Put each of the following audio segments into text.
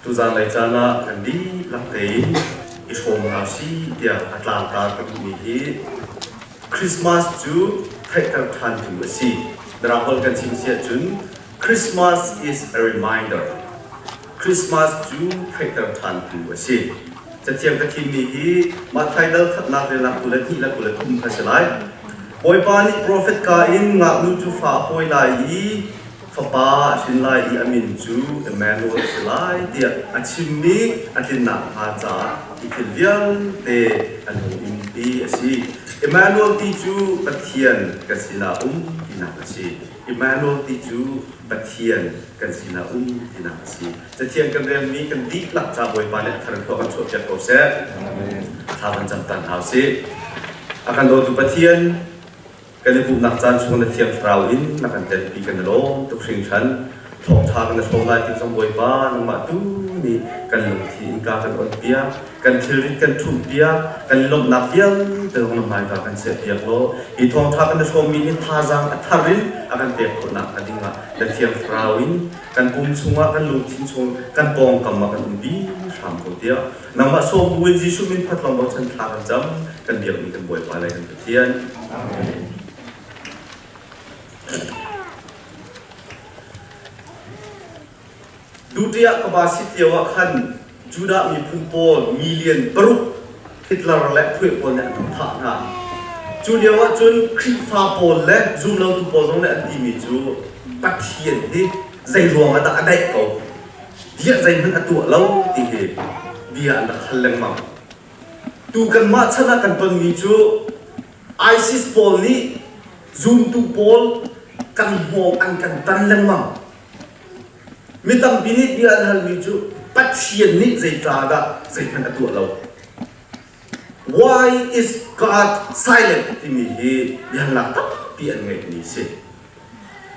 Tuzaan lei caan ah kan dihlak tein i hrawm hna usih tiah a tlangtar ka duhmi hi Christmas cu theihter ṭhantu a si. Mirang holh kan chim si ahcun Christmas is a reminder. Christmas cu theihter ṭhantu a si. Cathiang ka thimmi hi Matthai dal khatnak le nak 22 le 23 kha si lai. Bawipa nih profet ka in ngaknu cu fa a pawi lai i fapa a hrin lai i a min cu Emmanuel a si lai tiah a chimmi a tlinnak hnga caah hi thil vialte an hung um ti a si. Emmanuel ti cu Pathian kan sinah um tinak a si. Emmanuel ti cu Pathian kan sinah um tinak a si. Cathiang kan relmi kan dihlak ca Bawipa nih a thar khua kan chuahpiak ko seh. Thla kan cam tan hna usih. A kan dawtu Pathian, Kan i pumhnak caan chung na Thiang Thlarau in na kan telpi kan i lawm tuk hringhran. Thawngṭha kan i hrawm lai tik zong Bawipa nangmah tu nih kan lungthi innka kan onpiak, kan thilrit kan ṭhumhpiak, kan i lawmhnak vialte zong na hmaika kan chiahpiak law hi thawngṭha kan i hrawmmi nih thazaang a thar in a kan pek khawh nakhnga dingah na Thiang Thlarau in kan pum chungah kan lungthin chung kan pawngkam ah kan umpi hram ko tiah nangmah sawm buin Jesuh min phat lawng bochan thla kan cam kan biakmi kan Bawipa le kan Pathian. Duty ah ka ba sit lio ah khan Judah miphun pawl million paruk Hitler le phueh pawl nih an rak thah hna. Cu lio ah cun Khrihfa pawl le zumlotu pawl zong nih an timi cu Pathian hi zei ruang ah dah a daih ko? Bia zeihmanh a tuah lo ti hi bia an rak hal lengmang. Tu kanmah chan ah kan tonmi cu ISIS pawl nih zumtu pawl kan hmawng an kan tan lengmang. Mi tampi nih bia an halmi cu Pathian nih zeicahdah zeihmanh a tuah lo. Why is God silent timi hi biahalnak tampi an ngeihmi a si.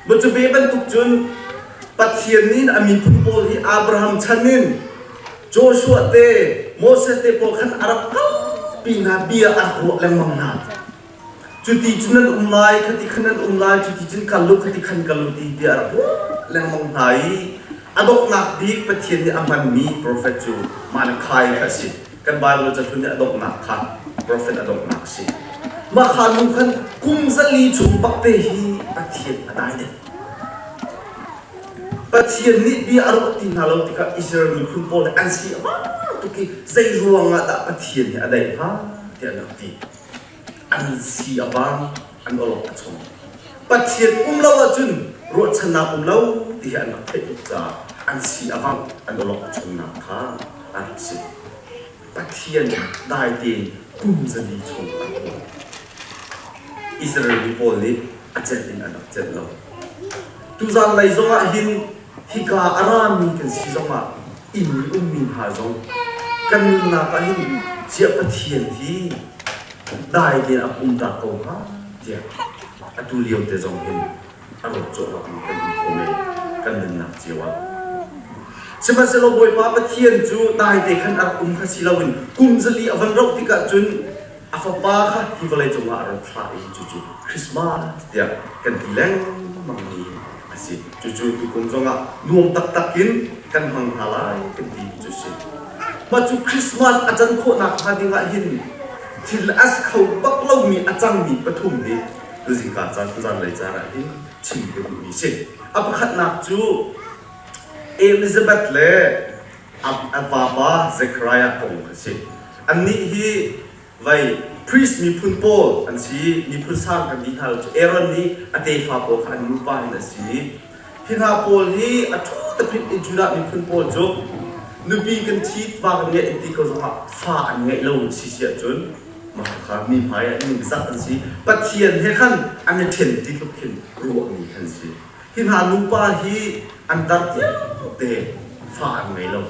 Cu ve bantuk cun Pathian nih a miphun pawl hi Abraham chan in Joshua te Moses te pawl khan a rak kalpi hna bia a rak ruah lengmang hna. Cuti cun nan um lai, khati khan nan um lai, cuti cun kal u, khati khan kal u ti bia a rak ruah lengmang hna i a donghnak bik Pathian nih a hmanmi profet cu Malachi kha a si. Kan Bible cahlun nih a donghnak kha profet a donghnak a si. Mah kha nu khan kum 400 chung bakte hi Pathian a dai deuh. Pathian nih bia a ruah ti hna lo tikah Israel miphun pawl nih an si a tuk i zei ruang ah dah Pathian nih a daih hnga tiah an rak ti. An si a vang, an awlok a chong. Pathian um lo ahcun ruahchannak um lo ti hi an rak theih tuk caah an si a vang, an awlok a chongnak kha a rak si. Pathian dai tein kum 400 chung a um. Israel mi pawl nih a celh in an rak celh lo. Tuzan lei zongah hin hika a rami kan si zongah inn i ummi hna zong kan nunnak ah hin ziah Pathian hi dai tein a um dah ko hnga tiah atu lio te zong hin a ruat cuahmahmi kan um kho men kan nunnak cio ah. Sihmanhsehlaw Bawipa Pathian cu daite khan a rak um kha si loin kum 400 a van rauh tikah cun a fapa kha hi vawlei cungah a rak thlah i cucu Christmas tiah kan ti lengmangmi a si. Cucu tukum zongah nuam taktak in kan hmang hna lai kan ti cu si. Mah cu Christmas a can khawhnak hnga dingah hin thil a si kho bak lomi a cangmi pathum hi tuzingka caan tuzanlei caan ah hin chim ka duhmi si. A pakhatnak cu Elizabeth le a vapa Zechariah kong kha si. Annih hi vai priest miphun pawl an si, miphun sang kan ti hna lo cu Aaron nih a tefa pawl kha an nupa hin a si. Hi hna pawl hi a ṭhu taphit in Judah miphun pawl cu nupi kan ṭhit, va kan ngeih an ti ko zongah fa an ngeih lo si si ahcun mah kha mi hmai ah ningzak an si. Pathian he khan an i ṭhen ti tluk khin ruahmi an si. Hi hna nupa hi an tar tiangte fa an ngei lo.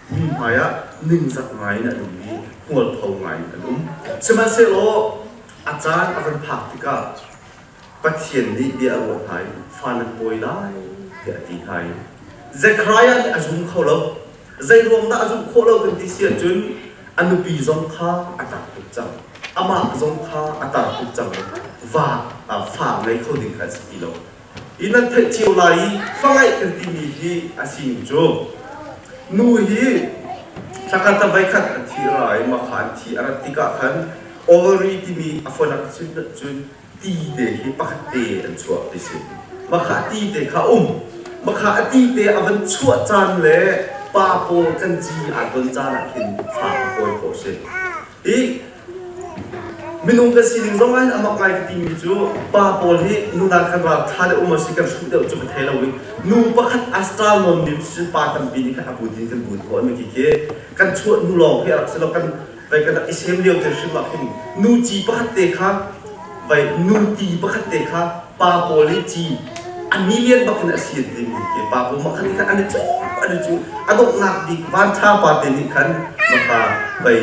Mi hmai ah ningzak ngai in an um i hmualpho ngai in an um. Sihmanhsehlaw a caan a van phak tikah Pathian nih bia a ruah hna i fa nan pawi lai tiah a ti hna i Zekhariah nih a zum kho lo. Zei ruang dah a zumh khawh lo kan ti si ahcun a nupi zong kha a tar tuk cang. Amah zong kha a tar tuk cang i va fa ngei kho ding kha a si ti lo. Hi nan theih cio lai i fa ngeih kan timi hi a sining cu. Nu hi thlakhat le voikhat an thi ra i mah kha an thi a rat tikah khan ovary timi a fonak cun ti te hi pakhat te an chuah ti si. Mah kha ti te kha um. Mah kha a ti te a van chuah caan le pa pawl kan ci aa ton caan ah khin fa a pawi khawh si. Hi minung kan sining zong ah hin a mak ngai ka timi cu pa pawl hi nu nak khan ral ṭha deuh um a si kan hruh deuh cu ka thei lo i nu pakhat a star nawn mi cun pa tampi nih khan a but in kan but khawh mi khi khi kan chuah hnu lawng khi a rak si lo kan vai kan rak i sem lio te hrim ah khin nu ci pakhat te kha vai nu ti pakhat te kha pa pawl i ci a million bak in a si an timi khi pa pawl mah khan khan an i cu an i cu a donghnak bik van ṭha pa te nih khan maka vai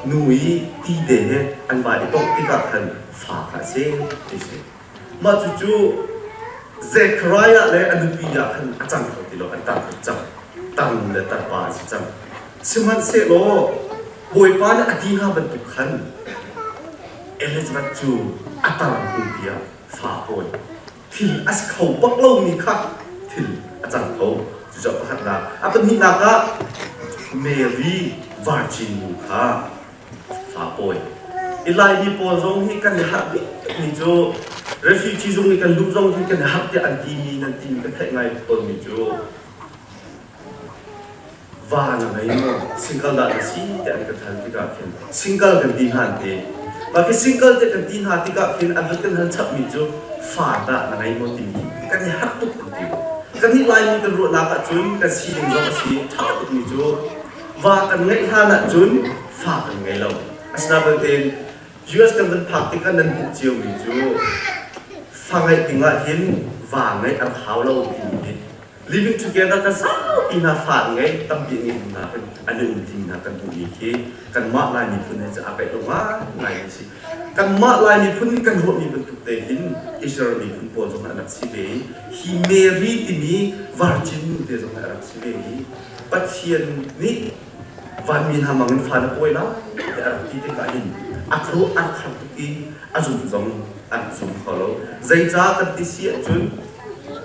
nu i ti te he an vai i tongh tikah khan fa kha a si ti si mah cucu Zechariah le a nupi ah khan a cang kho ti lo an tar tuk cang tar nu le tar pa an si cang sihmanhsehlaw Bawipa nih a ti hna bantuk khan Elizabeth cu a tar hnu tiah fa pawi thil a si kho bak lomi kha thil a cang kho. Cucaah pakhatnak a pahnihnak ah Mary virgin nu kha fa pawi. I Laimi pawl zong hi kan i harh bikmi cu refugee zung i kan luh zong hi kan i harh tiah an timi nan timi ka theih ngai tawnmi cu Va na ngei maw? Single dah na si tiah an kan hal tikah khin single kan ti hna an ti. Mah khi single te kan ti hna tikah khin an rat kan hal chapmi cu fa dah na ngei maw timi kan i harh tuk an ti. Kannih Laimi kan ruahnak ahcun kan sining zong a si ṭha tukmi cu va kan ngeih hlan ahcun fa kan ngei lo. Asinain belte US kan van phak tikah nan hmuh ciomi cu fa ngeih ding ah hin va ngeih an hau lo timi hi Living together kan saupi hna fa an ngei tampi ngei hna kan an i um ti hna kan hmuhmi khi kanmah Lai miphun he cu aa peih lo ngaingai an si. Kanmah Lai miphun kan ruahmi bantuk te hin Israel miphun pawl zong an rak si ve i hi Mary timi virgin nu te zong a rak si ve i Pathian nih vanmi hna mang in fa na pawi lai tiah a rak ti tikah hin a khuaruah a rak har tuk i a zum zong a rak zum kho lo. Zeicah kan ti si ahcun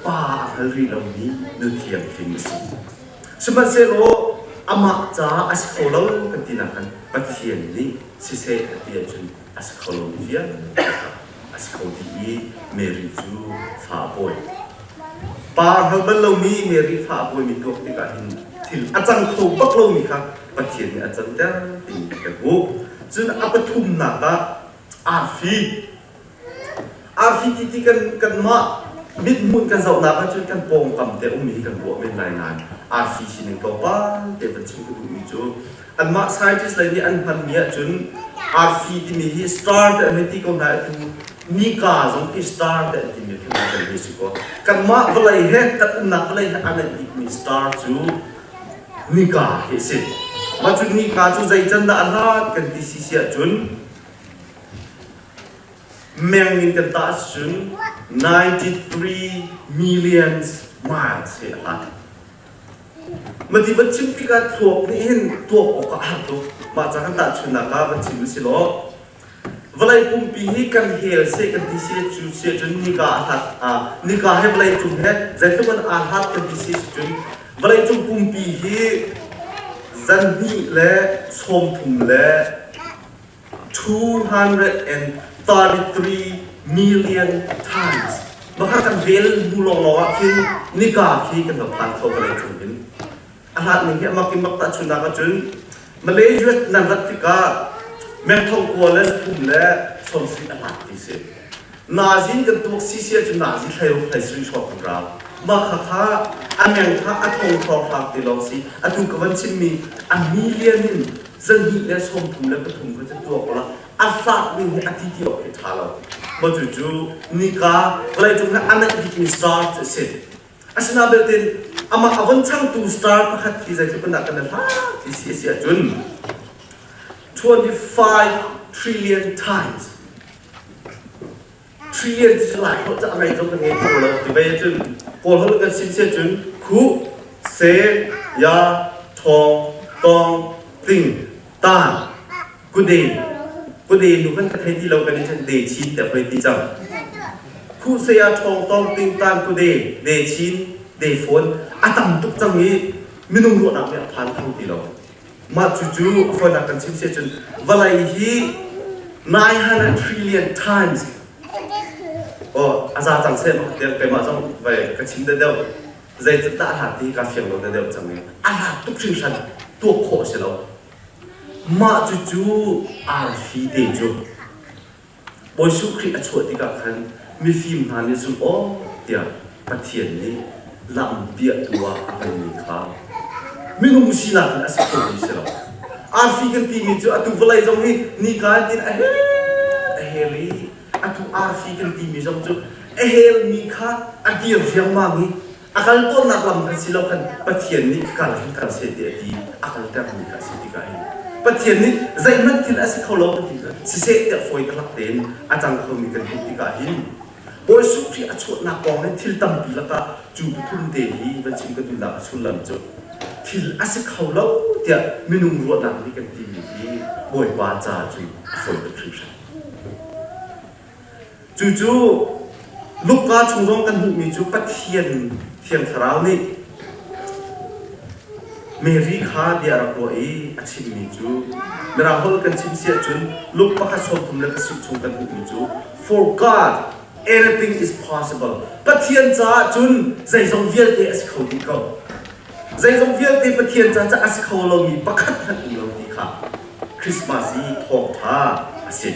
pa a hngal rih lomi nu thianghlim a si. Sihmanhsehlaw amah caah a si kho lo kan tinak khan Pathian nih siseh a ti ahcun a si kho lomi vialte kha a si kho dih i Mary cu fa a pawi. Pa a hngal bal lomi Mary fa a pawimi tuak tikah hin thil a cang kho bak lomi kha Pathian nih a canter timi kan hmuh. Cun a pathumnak ah arfi Arfi ti ti kan kanmah mithmuh kan zohnak ahcun kan pawngkam te ummi hi kan ruah men lai nain arfi sining tlawmpal te van chim ka duhmi cu anmah scientist lei nih an hmanmi ahcun arfi timi hi star te an hei ti ko hna atu nika zong khi star te an timi khi kan hi si ko kanmah vawlei he kan umnak vawlei he a naih bikmi star cu nika hi a si mah cu nika cu zei can dah a hlat kan ti si si ahcun Meng in kan tah cun 93 millions miles he a hlat. Mati van chim tikah thluak nih hin tuak awk ah a har tuk. Mah ca kan tahchunnak ah van chim usih law vawlei pumpi hi kan hel seh kan ti si cu si cun nika a hlat nika he vawlei cung he zeitluk in aa hlat kan ti si cun vawlei cung pumpi hi zan hnih le sawm thum le 233 million times maka kan vel hnu lawnglawng ah khin nika khi kan va phan kho vawlei cung hin a hlat ning hi amak in mak tahchunnak ahcun Malaysia nan rat tikah mengthong kua le thum le sawmsarih a hlat ti si Nazin kan tuak si si ahcun nazi thlai ruk thlai sarih hrawng kan rau mah kha kha a meng kha a thong hrawng hrang ti lawng si atu ka van chimmi a million in 233 kha cu tuak ula a hlat ning hi a ti ti awk hi ṭha lo. Maw cu cu nika vawleicung hi a naih bikmi star cu a si. Asinain belte amah a von changtu star pakhat khi zeitluk in dah kan i hlat ti si a si ahcun 25 trillion times Trillion ti cu Lai holh cu a ngei zong kan ngei kho lo ti vei ahcun Kawl holh kan sim si ahcun khuh, se, ya, thawng, tawng, ting, tan, kude, kude nu kan ka thei ti lo kan i ṭhen de chin tiah hoi ti cang. Khuh, se, ya, thawng, tawng, ting, tan, kude, de chin, de fawn a tam tuk cang i. Minung ruahnak nih a phan kho ti lo. Mah cucu a fawinak kan chim si ahcun vawlei hi 900 trillion times oh a za cang seh mak tiang keimah zong vai ka chim deuh deuh zeitindah a hlat ti ka fiang lo deuh cang i a hlat tuk hringhran tuak khawh a si lo. Mah cucu arfi te cu Bawi Jesuh Khrih a chuah tikah khan mifim hna nih cun aw tiah Pathian nih lam piahtu ah a hmanmi kha minung sinak in a si khomi si lo. Arfi kan timi cu atu vawlei zong hi nika in a hel a hel i atu arfi kan timi zong cu a helmi kha a dir riangmang i a kal tawnnak lam khan si lo khan Pathian nih kal hin kal seh ti a ti a kaltermi kha a si tikah hin Pathian nih zeihmanh thil a si kho lo kan ti kha siseh tiah fawi taklak tein a cang khomi kan hmuh tikah hin Bawi Jesuh Khrih a chuahnak kong hin thil tampi lakah cu pathum te hi van chim ka duhnak a sullam cu thil a si kho lo tiah minung ruahnak nih kan timi hi Bawipa ca cu a fawi tuk hringhran. Cucu Luka chung zong kan hmuhmi cu Pathian Thiang Thlarau nih Mary kha bia a rak ruah i a chimmi cu Mirang holh kan chim si ahcun Luke pakhat 30 le pasarih chung kan hmuhmi cu For God anything is possible. Pathian caah cun zeizong vialte a si kho dih ko. Zeizong vialte Pathian caah a si kho lomi pakhat hmanh um lo ti kha Christmas i thawngṭha a si.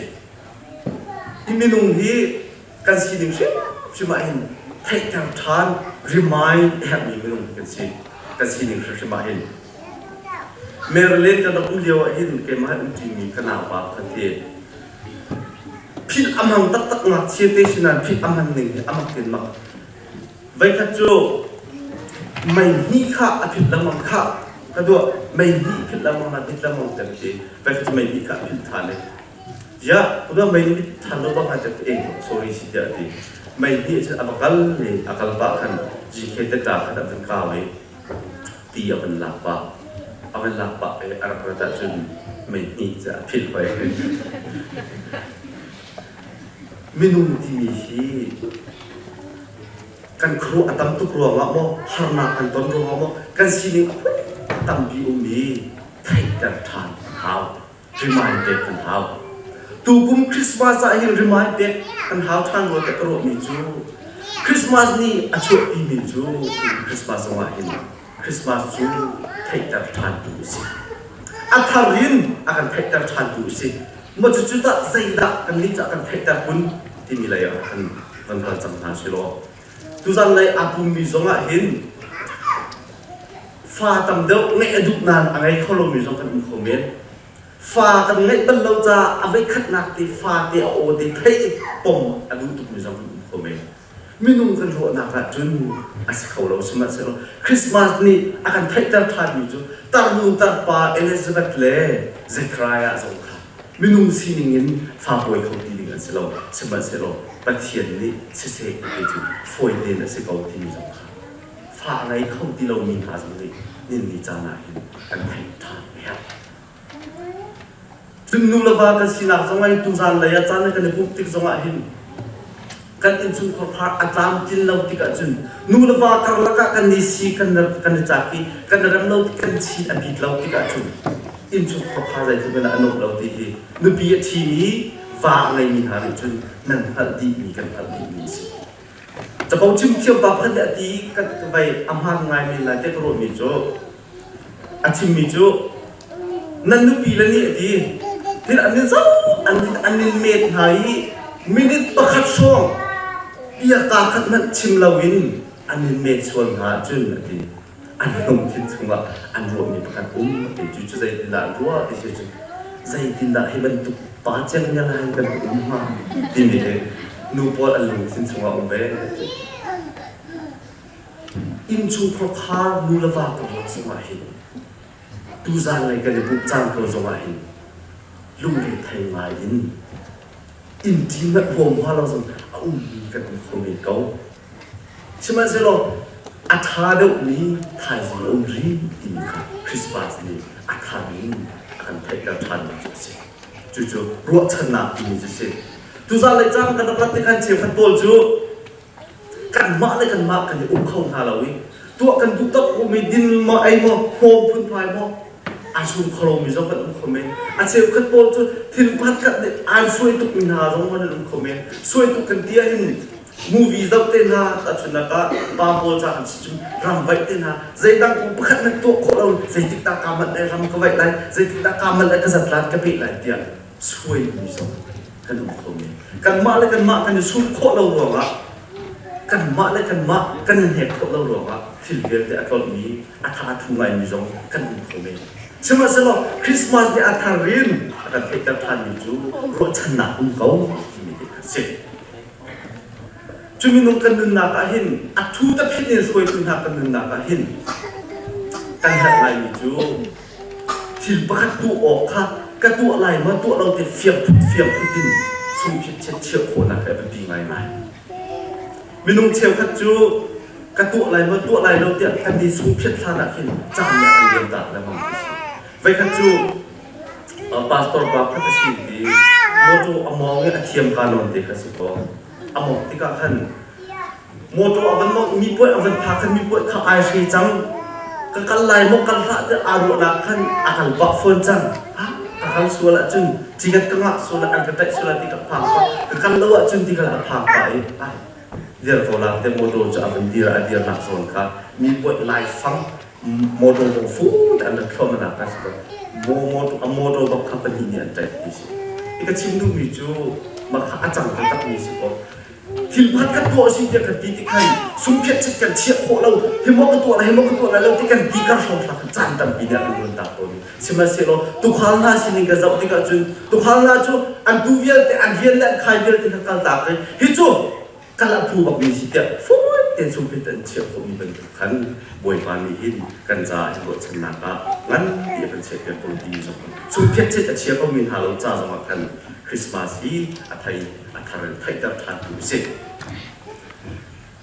Hi minung hi kan sining hrimhrim ah hin theihter ṭhan, remind a herhmi minung kan si. Kan sining hrimhrim ah hin. Maryland kan rak um lio ah hin keimah he umṭimi ka naupa pakhat hi philh a hmang taktak ngakchia te si nain philh a hman ning hi a mak in mak. Voikhat cu mei hnih kha a philh lengmang kha ka duah mei hnih philh lengmang na hit lengmang te ti voikhat cu mei hnih kha a philh ṭhan i Ya, udah mei nih than lo bang te eng sorry si tiah ti. Mei nih cun a va kal i a kal pah khan GK te ta khan a van kau i ti a van lak pah. A van lak pah i a rak rat ahcun mei hnih cu a philh hoi. Minung timi hi kan khuaruah a tam tuk ruangah maw harnak kan ton ruangah maw kan sining a phun tampi um i theihter ṭhan hau. Remind pek kan hau. Tukum Christmas ah hin remind pek kan hau ṭhan rua tiah ka ruahmi cu Christmas nih a chuahpimi cu Christmas zongah hin Christmas cu theihter ṭhantu a si. A thar in a kan theihter ṭhantu a si. Maw cucu tah zeidah kannih cah kan theihter kun timi lei ah kan van kal cang hna si law tuzan lei aa pummi zongah hin Fa tam deuh ngeih a duh nain a ngei kho lomi zong kan um kho men. Fa kan ngeih bal lo caah a voikhatnak te fa te a aw te theih i pom a duh tukmi zong kan um kho men. Minung kan ruahnak ah cun a si kho lo. Sihmanhsehlaw Christmas nih a kan theihter ṭhanmi cu tarnu tarpa Elizabeth le Zechariah zong kha minung sining in fa pawi kho ti ding an si lo. Sihmanhsehlaw Pathian nih siseh ti cu fawi tein a si ko timi zong kha fa a ngei kho ti lomi hna zong nih ninni caan ah hin kan theih ṭhan a herh. Cun nu le va kan sinak zong ah hin tuzan lei ah caan kan i pumh tik zong ah hin kan innchungkhar khar a tlamtlin lo tik ahcun nu le va karlak ah kan i si kan kan i cak i kan i rem lo kan chin a bit lo tik ahcun innchungkhar khar zeitluk in a nuamh lo ti hi nupi a ṭhimi va a ngeimi hna nih cun nan hngalh dihmi kan hngalh dihmi a si. Capo chim thiam pa pakhat nih a ti kan vei a hmaan ngai men lai tiah ka ruahmi cu a chimmi cu nan nupi le nih a ti thil an in zoh an an in met hna i minute pakhat hrawng bia kaa khat hmanh chim loin an in met sual hna ahcun a ti an lungthin chungah an ruahmi pakhat um a ti cu cu zeitindah an ruah ti si cu zeitindah hi bantuk pa ciangmiang ah hin kan um hnga timi hi nu pawl an lungthin chungah um ve innchungkhar khar nu le va karlak zongah hin tuzan lei kan i pumh caan ko zongah hin lungre thei ngai in inn ṭi ngat huam hnga lo zong a ummi kan um kho men ko Sihmanhsehlaw a ṭha deuhmi thaizing a um rih timi kha Christmas nih a thar in a kan theihter ṭhanmi cu a si. Cucu ruahchannak timi cu a si. Tuzan lei caan kan rak rat tikhan cheukhat pawl cu kanmah le kanmah kan i uk kho hna lo i Tuah kan duh tak mi din maw ei maw hmawm phunphai maw ai sum kho lomi zong kan um kho men. A cheukhat pawl cu thil pakhatkhat nih ai suai tuk mi hna zong an um kho men. Suai tuk kan ti ahhin movie zoh te hna tahchunhnak ah pa pawl ca kan si cu ram vaih te hna zeidang kong pakhat nan tuah khawh lo zeitik dah kaa manh lai ram ka vaih lai zeitik dah kaa manh lai ka zatlan ka peh lai tiah suai mi zong kan um kho men. Kanmah le kanmah kan i sum khawh lo ruangah kanmah le kanmah kan i hnek khawh lo ruangah thil vialte a tlolhmi a tha thu ngaimi zong kan um kho men. Sihmanhsehlaw Christmas nih a thar in a kan theihter ṭhanmi cu ruahchannak um ko timi te kha a si. Cu minung kan nunnak ah hin a thu taphit in hruaitu hna kan nunnak ah hin kan herh ngaimi cu thil pakhat tuah awk kha ka tuah lai maw tuah lo ti fiang phut fiang phut in sungphit chiah khawhnak hi a biapi ngaingai. Minung cheukhat cu ka tuah lai maw tuah lai lo tiah kan i sungphiat hlan ah khin caan nih a kan liam tak lengmang ti si. Voikhat cu pastor pa khat a si ti mawṭaw a mawng i a thiam ka nawn te kha si kaw a mawngh tikah khan Motor a van mawngh mi puai a van phak khan mi puai kha ai hre cang. Ka kal lai maw kal hlah tiah aa ruahnak khan a kal pah fawn cang. Ha ka kal sual ahcun cigat ka ngah sual ah an ka tlaih sual ah ti ka phang pah. Ka kal lo ahcun ti kha a phang pah i ai dir ko la te motor cu a van dir a dirnak zawn kha mi puai lai fang motor kong fu an rak thluahmah ka si ko. A motor bak kha pahnih nih an tlaih ti si. I ka chim duhmi cu mah kha a cang taktakmi si ko. Thil pakhat kan tuah si tiah kan ti ti khan sungphiat cit kan chiah khawh lo hi maw ka tuah lai hi maw ka tuah lai lo ti kan ti kar hrawng hla khan caan tampi nih a kan ruan tak tawn. Sihmanhsehlaw tuukhal hna sinin ka zoh tikah cun tuukhal hna cu an tuu vialte an rian le an khai vialte kha kal tak i hi cu kal a phu bakmi si tiah fawi tein sungphiat an chiah khawhmi bantuk khan Bawipa nih hin kan caah hin ruahchannak ah nganpi a kan chiahpiak ko timi zong sungphiat cit a chia komi hna lo ca zongah khan Christmas hi a thei a thar in theihter ṭhantu a si.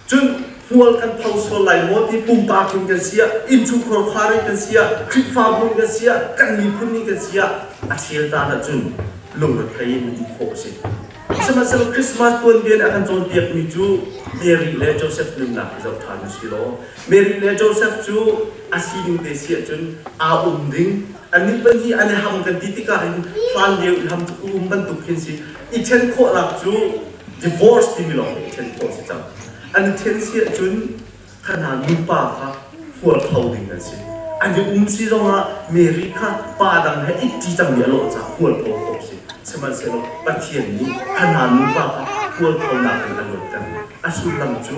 Cun hmual kan pho sual lai maw ti pumpak in kan si ah, innchungkhar khar in kan si ah, Khrihfabu in kan si ah, kan miphun in kan si ah, a chel caan ahcun lungrethei in um khawh a si. Sihmanhsehlaw Christmas tuanbia nih a kan cawnpiakmi cu Mary le Joseph nunnak hi zoh ṭhan u si law Mary le Joseph cu a sining te si ahcun aa um ding annih pahnih an i ham kan ti tikah hin hlan lio i ham cu um bantuk khin si i ṭhen khawhnak cu divorce timi lawng i ṭhen khawh si cang. An i ṭhen si ahcun kha hna nupa kha hualpho ding an si. An i um si zongah Mary kha pa dang he itṭi cangmi a lawh caah hualpho khawh si. Sihmanhsehlaw Pathian nih kha hna nupa kha hualphonak in a luatter. A sullam cu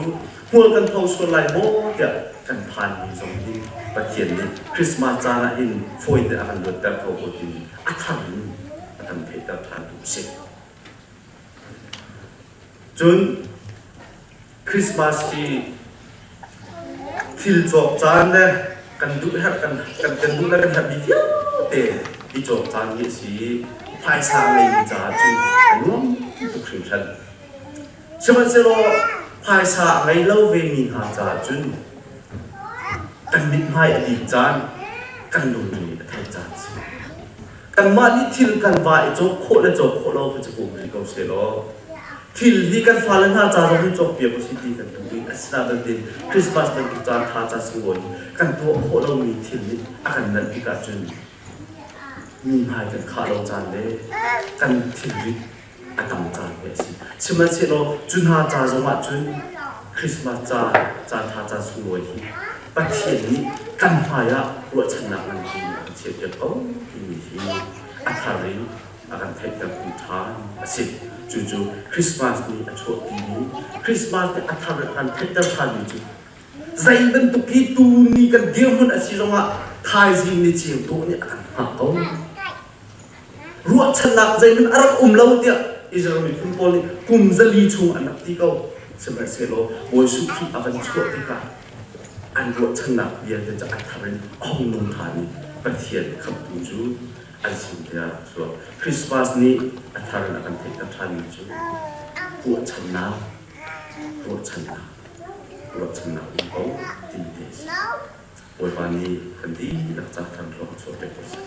hmual kan pho sual lai maw tiah kan phanmi zong hi Pathian nih Christmas caan ah hin fawite a kan luatter kho ko timi a thar in a kan theihter ṭhantu a si. Cun Christmas hi thil cawk caan le kan duh herh kan kan kan duh le kan herhmi vialte i cawk caan hi a si i phaisa ngeimi caah cun a nuam tuk hringhran. Sihmanhsehlaw phaisa a ngei lo vemi hna caah cun kan mithmai a dik caan, kan lungri a theih caan a si. Kanmah nih thil kan va i cawk khawh le cawk khawh lo kha cu um rih ko sehlaw thil hi kan fale hna ca zong hin cawkpiak usih ti kan duh i asinain bantin Christmas bantuk caan ṭha caan sunglawi hi kan tuah khawh lomi thil nih a kan nanh tikah cun mi hmai kan khah lo caan le kan thilrit a tam caan hi a si. Sihmanhsehlaw cu hna ca zongah cun Christmas ca caan ṭha caan sunglawi hi Pathian nih kan hmaiah ruahchannak nganpi a kan chiahpiak ko timi hi a thar in a kan theihtertu ṭhan a si. Cucu Christmas nih a chuahpimi Christmas nih a thar in a kan theihter ṭhanmi cu zei bantuk hi tu ni kan dirhmun a si zongah thaizing ni ceu dawh nih a kan hngak ko. Ruahchannak zeihmanh a rak um lo tiah Israel miphun pawl nih kum 400 chung an rak ti ko. Sihmanhsehlaw Bawi Jesuh Khrih a van chuah tikah an ruahchannak vialte cu a thar in a hung nung ṭhan i Pathian khamhtu cu an sin tiah a chuak. Christmas nih a thar in a kan theihter ṭhanmi cu ruahchannak, ruahchannak, ruahchannak um ko timi te a si. Bawipa nih kan dihlak ca thar hlawh a chuah pek ko seh.